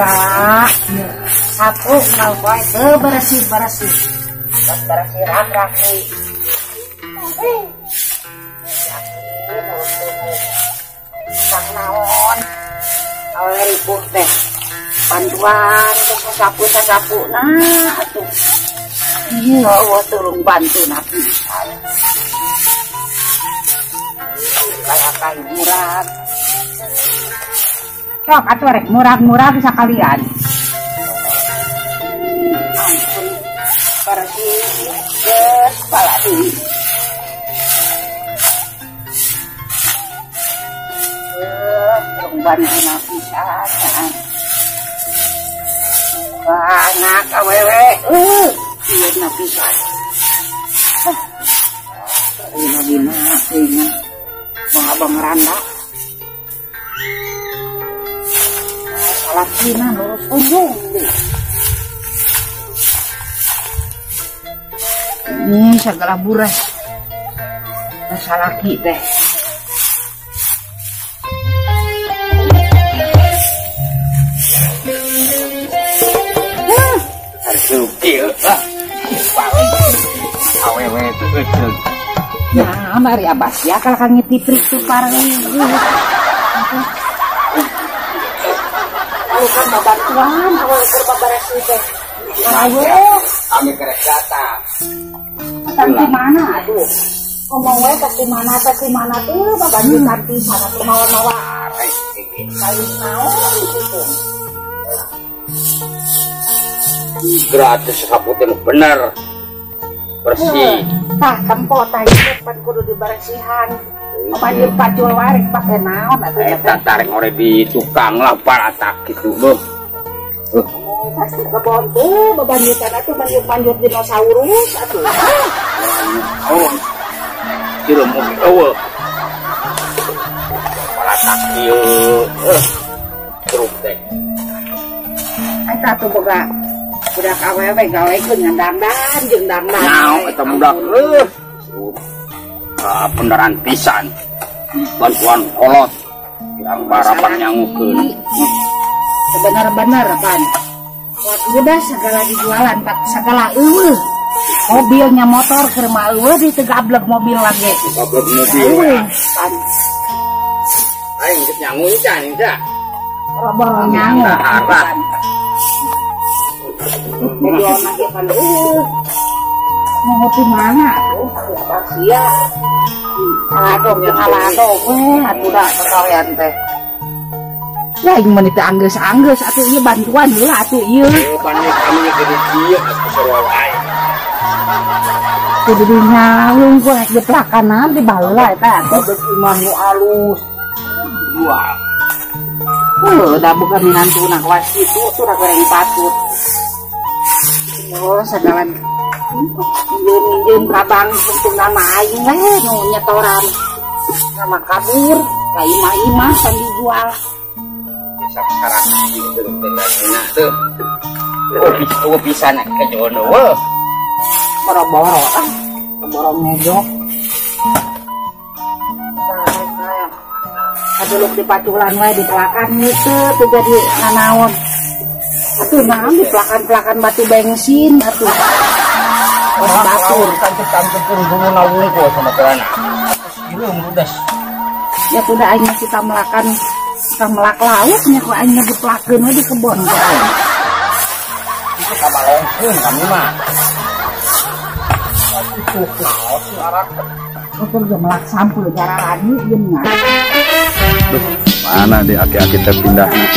Para sapu unggal poe teu beresih-beresih. Tos beresih rag-rag deui. Sang naon awewe ripuh teh bantuan teh sasapu-sasapu nah atuh. Iya, Allah tolong bantu nabi. Kayak kayu murag. Sok atuh rek murag-murag sakalian. Ampun, bersih geus kepala deui. Tolong bantu nabi pisan. Banyak awewe. Ieu pisan. Dina dina teuing bang abang randa. Salakina lurus ujung deui. Ini segala buras. Salaki teh. Awewe teu euceug. Nah, mari abas ya kalau kang ngitiprik tuh pareng. Kalau kan bantuan, kalau keur babaresi teh. Ayo, kami kerek datang. Datang di mana atuh? Ngomong we ke di mana tuh babanjutan pisan atuh mawa-mawa arek. Kayu naon kitu. Gratis sapu teh bener. Bersih. Tah tempo tah ieu pan kudu dibersihan. Banjir pacul wae pake naon atuh eta tarik ore di tukang lah paratak kitu beuh. Pasti kebon tuh babanjutan atuh manjur-manjur dinosaurus atuh. Oh. Cireum oge eueuh. Paratak ieu. Jeruk teh. Eta tuh boga budak awewe gawekeun ngan dangdan jeung dangdan. Naon eta budak eueuh. Beneran pisan. Bantuan kolot. Yang barapan nyangukeun. Sebenar-benar pan. Udah segala dijualan pak segala eueuh. Mobilnya motor keur mah eueuh ditegablek mobil lagi. Gablek mobil. Pan. Aing geus nyangu can teh. Boro-boro nyangu. Mobil lagi pan eueuh. Mau di mana tuh? Sia. Aduh, aduh, weh, atuh dah kekawean teh. Ya aing mah teu anggeus-anggeus atuh ieu bantuan heula atuh ieu. Pan kami gede kieu atuh sarua wae. Kudu dinyalung ku rek jeplakan naon di baheula eta atuh. Babek imah nu alus. Jual. Heuh, da bukan minantuna kawas kitu tuh da goreng patut. Oh, sagalan minjem-minjem ka bank tungtung nama aing we nu nyetoran. Sama kabur, ka imah-imah pan dijual. Sekarang gitu teh tuh. Oh bisa nak ke jono weh. Boro-boro ah, boro ngejok. Aduh di paculan wae di pelakan gitu tuh jadi nanaon. Atuh naon di pelakan-pelakan batu bensin atuh. Batur tancep-tancep guna wungkul sama kerana. Ieu meludas. Ya kuda aing kita melakan kita melak lauk nya ku aing dipelakeun we di kebon ku aing. Itu kabalongkeun kami mah. Itu naon sih arak. Ukur ge melak sampeu jaralani ieu nya. Duh, mana di aki-aki teh pindahna.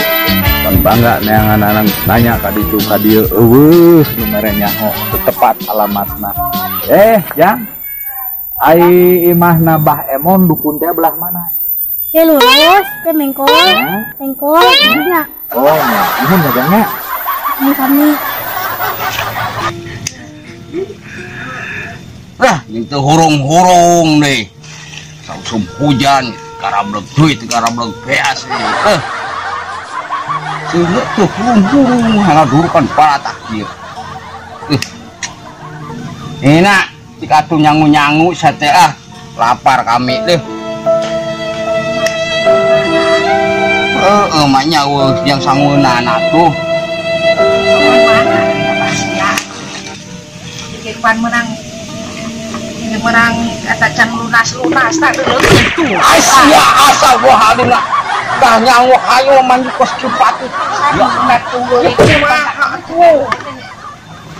Bang bangga neangan nanya ka ditu ka dieu eueuh nu mere nyaho teu tepat alamatna. Jang. Ai imahna Bah Emon dukun teh belah mana? Ya lurus, teh mengkol. Mengkol, nya. Oh, nya. Nuhun nya Jang nya. Ini kami. Lah, itu hurung-hurung deh. Sausum hujan, karablek duit, karablek beas deh. Seueur tuh hurung-hurung, ngadurukan palatak ieu. Enak, dikatu nyangu-nyangu sate ah, lapar kami deh. Heeh, maknya eueuh yang sangueunana tuh. Mana Abah sia. Bikin pan menang. Ini menang eta can lunas-lunas tak leutik tuh. Asia asa gua halina. Tah nyawa hayo mandi kos kitu. Ya tunggu itu mah atuh.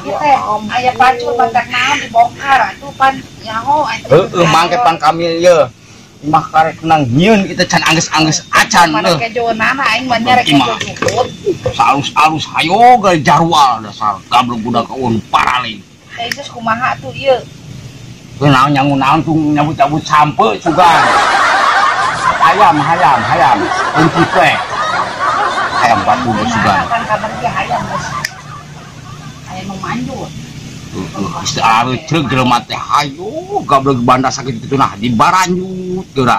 Ieu teh aya pacul batak naon dibongkar atuh pan nyaho atuh. Heeh, mangke pan kami ieu. Imah karek nang nyieun kita can angges-angges acan heuh. Kejoonana aing mah nyarek kejo jukut. Salus-alus hayo ge jarwal dasar gablek budak eueun paraling. Teh geus kumaha atuh ieu? Heuh naon nyangu naon tuh nyabut-nyabut sampe sugan. Hayam hayam hayam eungkit we. Hayam batu sugan. Kan kabar ge hayam geus. Aya nu manjur. Geus teu areuceuk jelema teh hayo gablek banda sakit kitu nah dibaranjut geura.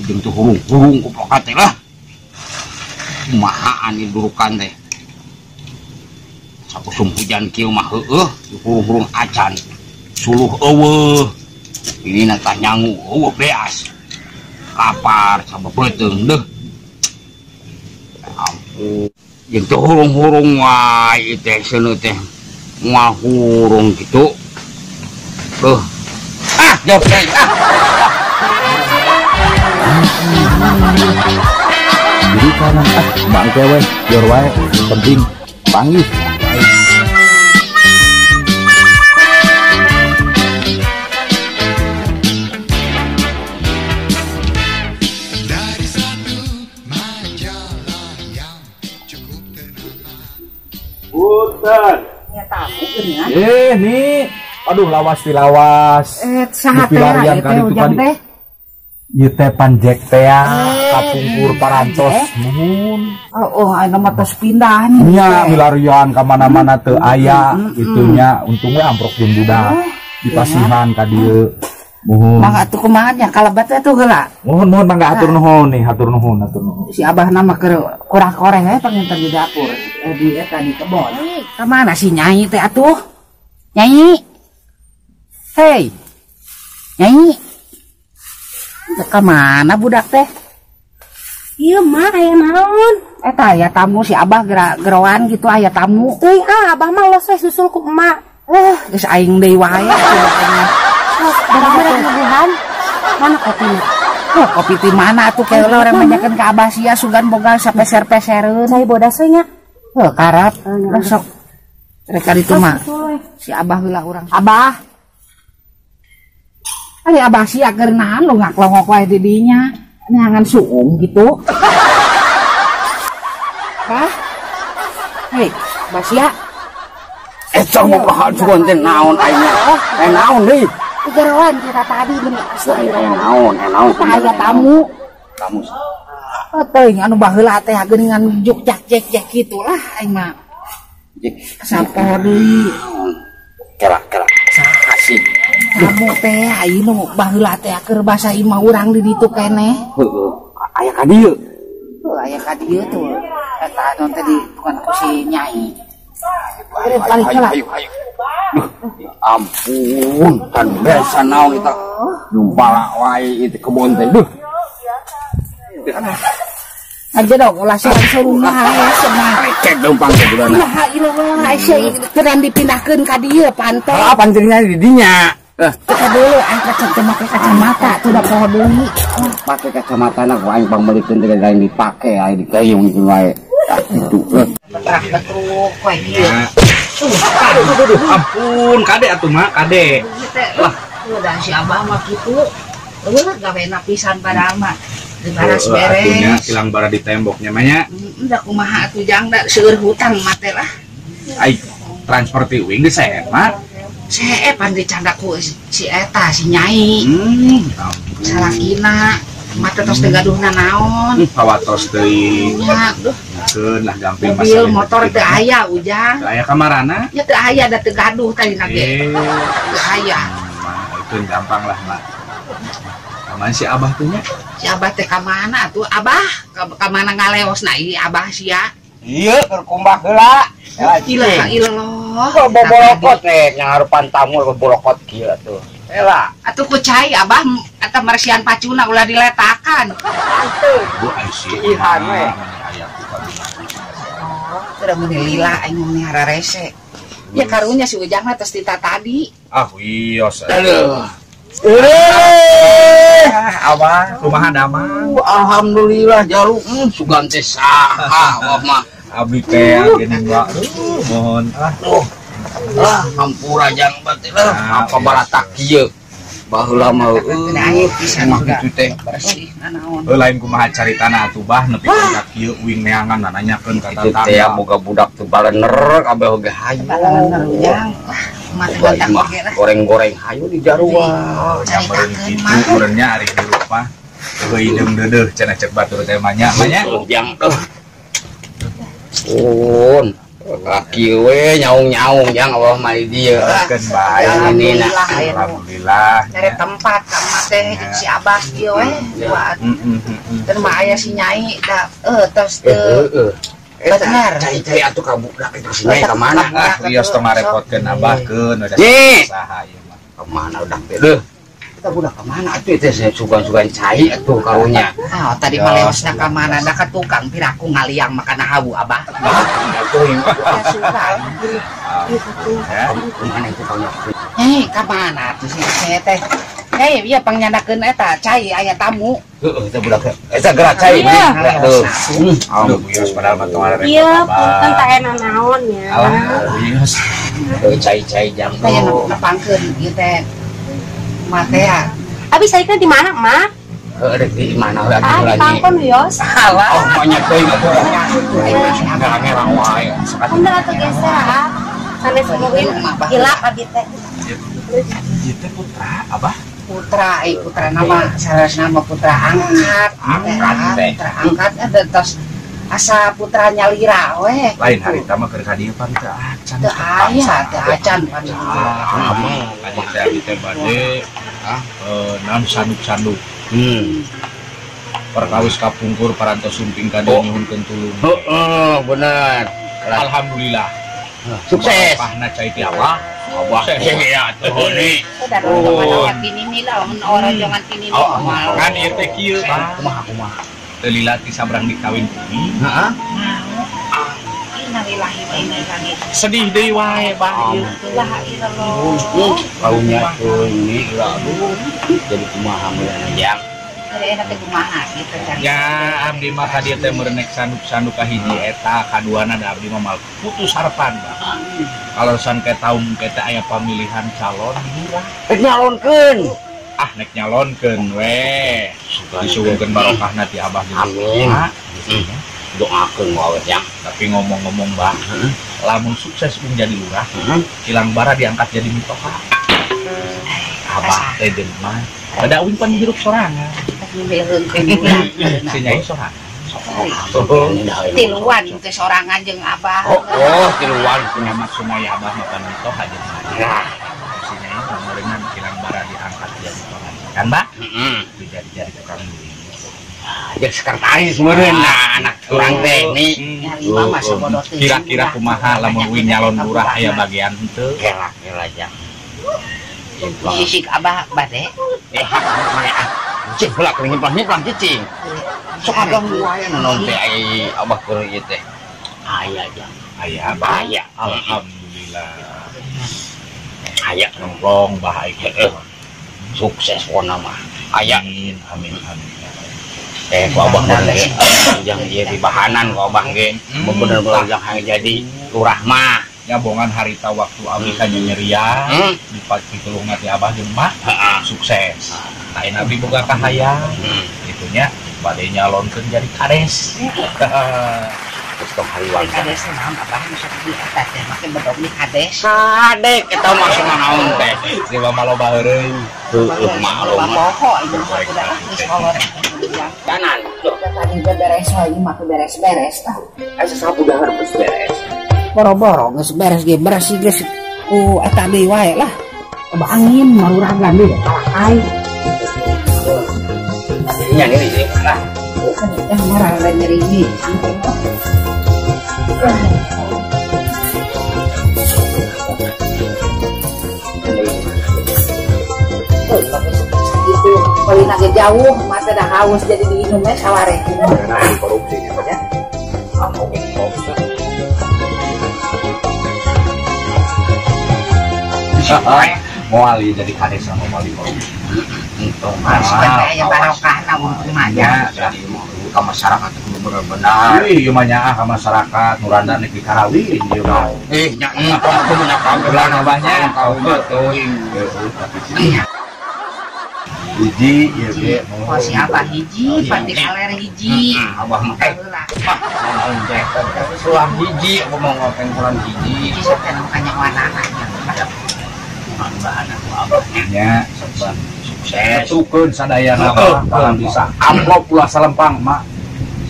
Jeung teu hurung-hurung kupoka teh lah. Kumahaan ieu durukan teh. Sakusum hujan kieu mah heueuh hurung-hurung acan. Suluh eueuh. Ini na tah nyangu eueuh beas. Kapar sababeuteung deuh. Ampun. Jeung teu hurung-hurung wae teh seuneu teh. Moal hurung kitu. Duh. Ah, jauh teh. Ah. Jadi kanan ah bangke we, jor wae, penting panggih. Nih, aduh lawas tilawas. Saha teh Pilarian kali itu ujang tadi. teh? Ieu teh panjek teh kapungkur parantos muhun. Oh, ayeuna mah tos pindah nih. Nya milarian ka mana-mana teu aya itunya, untung we amprok jeung budak. Dipasihan ka dieu. Muhun. Mangga atuh kumaha nya kalebat we tuh heula. Muhun muhun mangga atur nuhun nih, atur nuhun, atur nuhun. Si abah nama keur kurang-koreng we panginten di dapur, di eta di kebon. Ka mana si Nyai teh atuh? Nyai. Hei. Nyai. Ka mana budak teh? Ieu mah aya naon? Eta aya tamu si abah geroan gitu aya tamu. Teuing ah abah mah los we susul ku emak. Geus aing deui wae atuh. Mana mana kopinya? Oh, kopi ti mana atuh keula urang menyakeun ka abah sia sugan boga sapeser-pesereun. Cai bodas we nya. Heuh, karap. Sok. Rek ka ditu mah. Si abah heula urang. Abah. Ari abah sia keur naon lu ngaklongok wae di dinya. Neangan suung gitu. Abah. Hei, abah sia. Eta mah bahan sugan teh naon aing. Eh naon deui? Geroan kita tadi bener asli naon, naon. Aya tamu. Tamu. Oh, teuing anu baheula teh geuningan juk jak jek jek kitu lah aing mah. Sapo deui. Kela-kela saha sih? Tamu teh ayeuna baheula teh keur basa imah urang di ditu keneh. Heueuh, aya ka dieu. Heuh, aya ka dieu tuh. Eta anu teh di bukan ku si Nyai. Ayo, ayo, ayo. Ya ampun, kan biasa naon eta. Nyumpala wae itu kebon teh. Duh. Aja dong, ulah sorong-sorong ya semah. Recek leumpang teh budana. Lah ilallah, sia keran dipindahkeun ka dieu panto. Lah panjangnya di dinya. Teka dulu aing kaca teh make kacamata tuh da poho deui. Pake kacamata na ku aing pangmeulikeun teh lain dipake aing dikayung kitu wae. Tah kitu. Betruk we ieu. Aduh, ampun, kade atuh mak, kade. Lah, udah si abah mah kitu. Eueuh gawena pisan padahal mah. Dibaras beres. Hilang bara di temboknya mah nya. Heeh, kumaha atuh jang da seueur hutang mah teh lah. Ai transfer ti uing geus seemat. Seep pan dicanda ku si eta si Nyai. Salakina mah teh tos teu gaduhna naon. Kawatos deui. Nya, duh. Keun lah gampil mobil motor teu aya ujang. Teu aya kamarana? Ya teu aya da teu gaduh tadina ge. Teu aya. Itu gampang lah, Mak. Kamana si abah tuh nya? Si abah teh ka mana tuh? Abah ka mana ngaleosna ieu abah sia? Ieu keur kumbah heula. Ilah ilallah. Kok bobolokot nih nyarupan tamu bobolokot kieu tuh. Ela. Atuh ku cai abah eta meresian pacuna ulah diletakan. Bu ai si Ihan we. Aya ku kabina. Oh, teu meuni lila aing mah miara rese. Ya karunya si Ujang mah tos tita tadi. Ah wios. Aduh. Abah, kumaha damang? Alhamdulillah jalu sugan teh saha abah mah. Abdi teh geuning wa. Mohon ah. Ah, hampura jang bae lah. Apa balatak kieu? Baheula mah eueuh pisan mah kitu teh. Bersih nanaon. Heuh lain kumaha caritana atuh bah nepi ka kieu uing neangan nanyakeun ka tetangga. Teh boga budak teu balener kabeh oge hayu. Balener Ujang. Mah goreng-goreng hayu di jarua. Nyamperin kitu meureun nya ari hirup mah. Eueuh hideung deudeuh cenah cek batur teh mah nya. Ujang tuh. Un. Kaki we nyaung-nyaung jang abah mah di dieu. Keun bae. Alhamdulillah. Alhamdulillah. Nyari tempat ka emak teh jeung si Abah kieu we. Dan mah aya si Nyai da tos teu. Bener. Cai-cai atuh ka budak itu si Nyai ka mana? Ah, wios tong ngarepotkeun abah keun udah saha ieu mah. Ka mana udah teh? Deuh. Kita budak ka mana atuh teh sugan-sugan cai atuh karunya. Ah, tadi mah leosna ka mana da ka tukang piraku ngaliang makana hawu abah. Atuh sugan. Mana itu tukangnya? Eh, ka mana atuh si teh? Eh, iya pangnyandakeun eta cai aya tamu. Heeh, eta budak. Eta gerak cai. Aduh, aduh, wios padahal mah tong arep. Iya, punten teh enak naon nya. Alah, wios. Cai-cai jang. Teh nepangkeun ieu teh. Mah teh. Abi saikna di mana, Mak? Heeh, rek di mana we atuh Ah, dipangkon wios. Alah. Oh, banyak teuing atuh. Ngerang-ngerang wae. Punten atuh geser ah. Sanes mungkin hilap abi teh. Ieu teh putra abah. Putra, putra nama, salah nama putra angkat, putra angkat ada tos asa putra nyalira weh. Lain harita mah keur ka dieu pan teu acan. Teu aya, teu acan pan. Adi teh abi teh bade naon sanduk-sanduk. Perkawis kapungkur parantos sumping ka dieu nyuhunkeun tulung. Heeh, bener. Alhamdulillah. Sukses. Pahna cai ti abah. Abah ya tuh nih. Kan ieu teh kieu bah. Kumaha kumaha. Teu lila ti sabrang dikawin kuring. Heeh. Innalillahi wa inna ilaihi raji'un. Sedih deui wae bah ieu. La ilallah. Kaunya tuh ini aduh. Jadi kumaha mulana jang. Jadi enak teh kumaha gitu cari. Ya abdi mah ka dieu teh meureun sanduk-sanduk ka hiji eta kaduana da abdi mah mal putus harapan bah. Kalau san ke taun ke teh aya pamilihan calon lurah. Rek nyalonkeun. Ah nek nyalonkeun we. Disuguhkeun barokahna ti abah jeung. Amin. Doakeun wae jang. Tapi ngomong-ngomong bah, lamun sukses menjadi lurah, kilang bara diangkat jadi mitoha. Abah teh jeung mah. Bada uing pan hirup sorangan. Si Nyai sorangan. Tiluan teh sorangan jeung abah. Oh, tiluan punya maksudna ya abah mah pan mitoha jeung mah. Si Nyai mah meureunnan kilang bara diangkat jadi mitoha. Kan, Mbak? Heeh. Jadi tukang duit. Jadi sekretaris meureun nah anak urang teh ni. Kira-kira kumaha lamun uing nyalon lurah aya bagian henteu? Kela-kela jang. Sisik abah bade. Cicing heula keur nyimplang-nyimplang cicing. Sok abah wae naon teh ai abah keur ieu teh. Aya jang. Aya abah. Aya. Alhamdulillah. Aya nongkrong bah ai kitu. Sukses pokona mah. Aya. Amin amin amin. Ku abah mah ge jang ieu dibahanan ku abah ge. Bener-bener jang hayang jadi lurah mah. Nyabongan harita waktu abdi ka nyerian dipatulungna ti abah jeung mah sukses. Lain abdi boga kahayang kitu nya bade nyalonkeun jadi kades. Terus tong hariwang kades naon abah nu sok di eta teh make bedog di kades. Kadek eta maksudna naon teh? Si mama loba heureuy. Heueuh mah loba poho ieu mah udah geus kolot. Kanan. Tadi beres wae ieu mah beres-beres tah. Asa sapu dahar beres. Boro-boro geus beres ge beres geus ku eta deui wae lah. Loba angin maruragan deui kalakai. Nya ini sih lah. Eh marah nyeri ini. Jauh mata dah haus jadi diinumnya saware. Karena korupsi ya. Moal jadi kades sama moal korupsi. Supaya aya barokahna mah ya. Jadi ka masyarakat kudu bener-bener. Ieu mah nyaah ka masyarakat nu randa nek dikarawin ieu mah. Nya kudu nya kabelan abahnya. Teuing. Hiji ieu ge. Oh si abah hiji, pantik aler hiji. Abah mah naon teh. Sulam hiji aku mau ngopen sulam hiji. Hiji sok kanyawanana nya. Bahan aku abahnya. Nya sukses. Tukeun sadayana mah paling bisa. Amplop ulah salempang mah.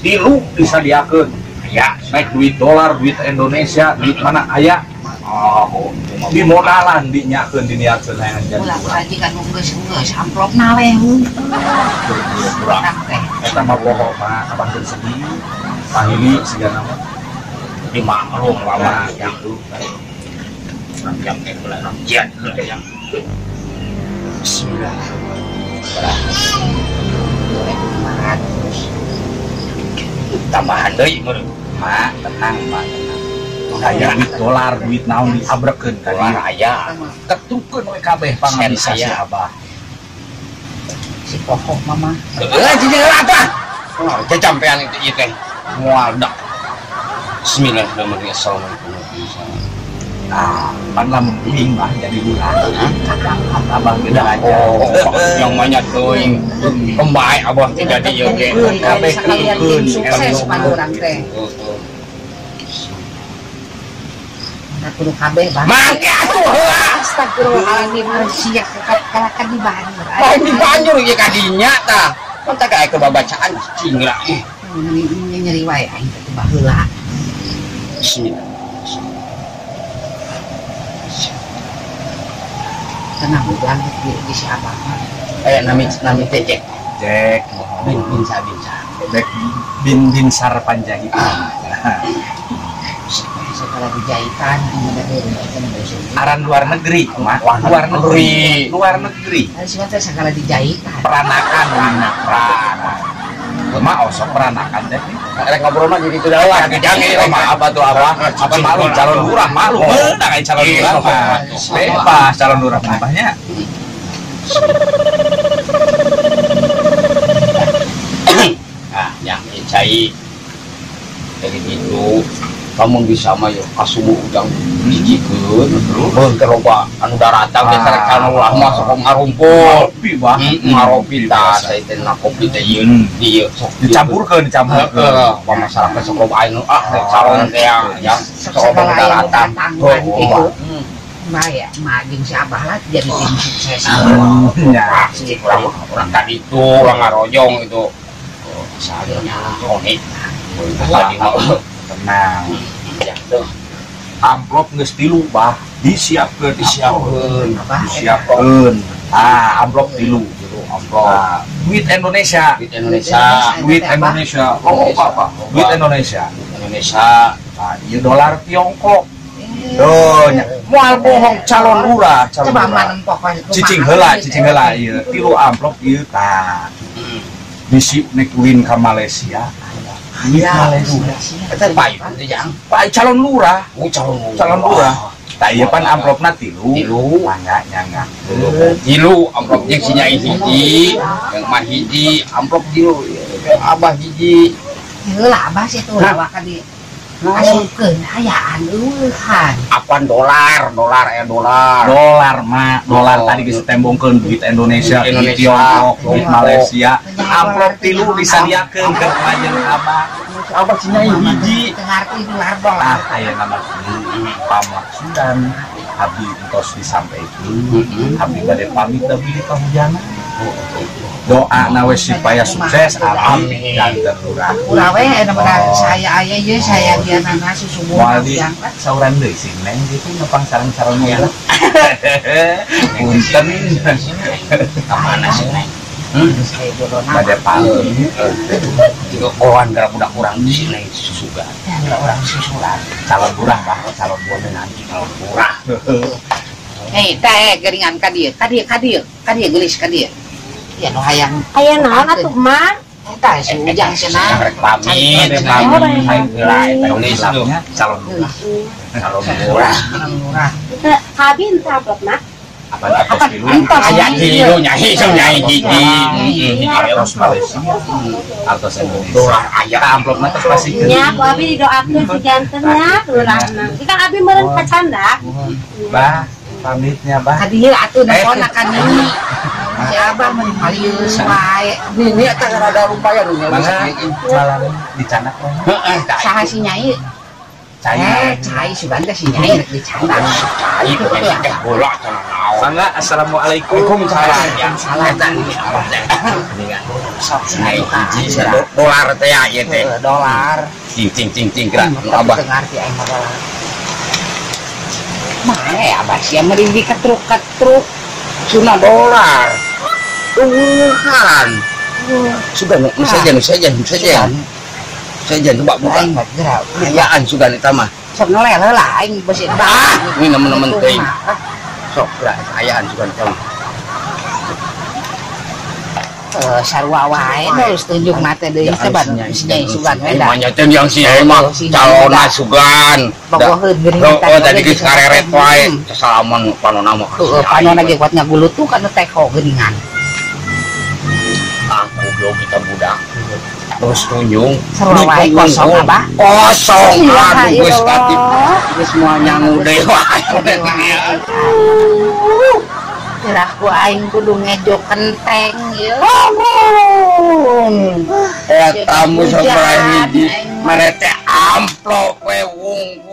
Tilu disadiakeun. Aya naik duit dolar, duit Indonesia, duit mana aya. Oh, di modalan dinyakeun diniatkeun hayang jadi. Ulah haji kan geus-geus amplopna we kurang teh. Eta mah poho mah abah teu sedih. Pahili sigana mah. Dimaklum lawan yang jam teh heula jian heula yang. Bismillah. Tambahan deui meureun. Mak, tenang, Mak. Aya duit dolar, duit naon diabrekeun ka dieu. Aya. Ketukeun we kabeh pangabisa si abah. Si pokok mama. Heeh, cicing heula atuh. Cacampean itu ieu teh. Moal dak. Bismillahirrahmanirrahim. Assalamualaikum warahmatullahi wabarakatuh. Nah, pan lamun uing mah jadi lurah. Abah beda aja. Yang banyak teuing. Pembae abah teh jadi ieu ge. Kabeh ketukeun sukses pan urang teh. Kudu kabeh bah. Mangke atuh heula. Astagfirullahaladzim sia kalakan di banjur. Lain di banjur ieu ka dinya tah. Mun teh kae babacaan cing lah. Nyeri wae aing teh baheula. Bismillah. Tenang urang di si abah mah. Aya nami nami teh Cek. Cek bin bin sa bin sa. Cek bin bin Sar Panjaitan. Sekolah dijahitan aran luar negeri mah luar negeri luar negeri segala dijahitan peranakan peranakan mah osok peranakan teh rek ngobrol mah jadi itu dawan jangan mah apa tuh abah apa malu calon lurah malu beunang aya calon lurah mah bebas calon lurah mah abahnya ah nya cai dari itu kamu bisa mah yo kasubuh ujang hijikeun beun teh loba anu daratang teh sareng calon lurah mah sok ngarumpul ngopi bah ngaropi tah saya teh na kopi teh ieu ieu sok dicampurkeun dicampurkeun heeh masyarakat sok loba anu ah calon teh ya sok loba daratang gitu mah ya mah jeung si abah lah jadi tim sukses nya urang tadi itu urang ngarojong itu asalnya Tony tadi mah tenang ya tuh amplop geus tilu bah disiapkeun disiapkeun disiapkeun ah amplop tilu amplop duit Indonesia duit Indonesia duit Indonesia oh apa duit Indonesia Indonesia nah ieu dolar Tiongkok tuh nya moal bohong calon lurah calon lurah cicing heula ieu tilu amplop ieu tah bisi nek ulin ka Malaysia. Ya, Malaysia. Eta payu teh jang. Pak calon lurah. Oh, calon lurah. Calon lurah. Tah ieu pan amplopna tilu. Tilu. Mangga nyangga. Tilu amplop jeung si Nyai hiji, yang mah hiji, amplop tilu. Abah hiji. Heula abah sih tuh lawakan di asupkeun ayaan eueuhan. Apan dolar, dolar aya dolar. Dolar mah, dolar tadi geus tembongkeun duit Indonesia, duit Tiongkok, duit Malaysia. Amplop tilu disadiakeun ke majeng abah. Abah si Nyai hiji. Teu ngarti dolar dolar. Ah, aya nama pamaksudan abdi entos disampaikeun. Abdi bade pamit da bilih pahujanan. Doa nawe supaya sukses amin dan terlurah. Urang we aya mah saya aya ieu saya gianana susubuh yang sauran deui sih neng gitu ngepang sareng-sareng ya. Punten. Ka mana sih neng? Bade pamit. Tiga orang gara budak urang di sini susugan. Orang susulan. Calon lurah bah, calon lurah nanti calon lurah. Hei, teh geringan ka dieu, ka dieu, ka dieu, ka dieu geulis ka dieu. Ya nu hayang. Aya naon atuh mah? Eta si Ujang cenah. Rek pamit, pamit heula eta tulis calon lurah. Calon lurah. Teu abi henteu amplopna. Apa atos tilu? Aya tilu nyai sok nyai hiji. Atos Malaysia. Atos Indonesia. Dolar aya amplopna tos pasikeun. Nya ku abi didoakeun si jantenna lurahna. Kita abi meureun kacanda. Bah, pamitnya bah. Ka dieu atuh nempona ka nini. Si abah mah palieus wae. Nini eta rada lumayan nu Mangga salam dicanak we. Heeh, saha si nyai? Cai. Cai sugan teh si nyai rek dicanak. Cai teh bola cenah naon. Mangga assalamualaikum. Waalaikumsalam. Salam. Eta ini abah teh. Sok Cai hiji dolar teh ya ieu teh. Dolar. Cing cing cing cing gerak nu abah. Teu ngarti aing mah dolar. Mana ya abah sia meureun ketruk-ketruk. Cuna dolar. Tuhan. Sugan nu sejen sejen sejen. Sejen coba buka. Aing mah gerak. Ayaan sugan eta mah. Sok ngeleh heula aing beusi. Ah, ini nemen-nemen teuing. Sok gerak ayaan sugan eta mah. Sarua wae terus tunjuk mata deui teh ban si nyai sugan we da. Manya teh yang si nyai mah calona sugan. Bogoheun geuning Oh, tadi geus kareret wae. Salaman panona mah. Heeh, panona ge kuat ngagulutuh kana teko geuningan. Ah, goblok kita budak. Terus tunjung. Sarua wae kosong abah. Kosong. Iya, Aduh geus ya katip. Allah. Geus moal nyangu deui wae. Kira ku aing kudu ngejo kenteng ieu. Eta mu sabaraha hiji mere teh amplop we wungkul.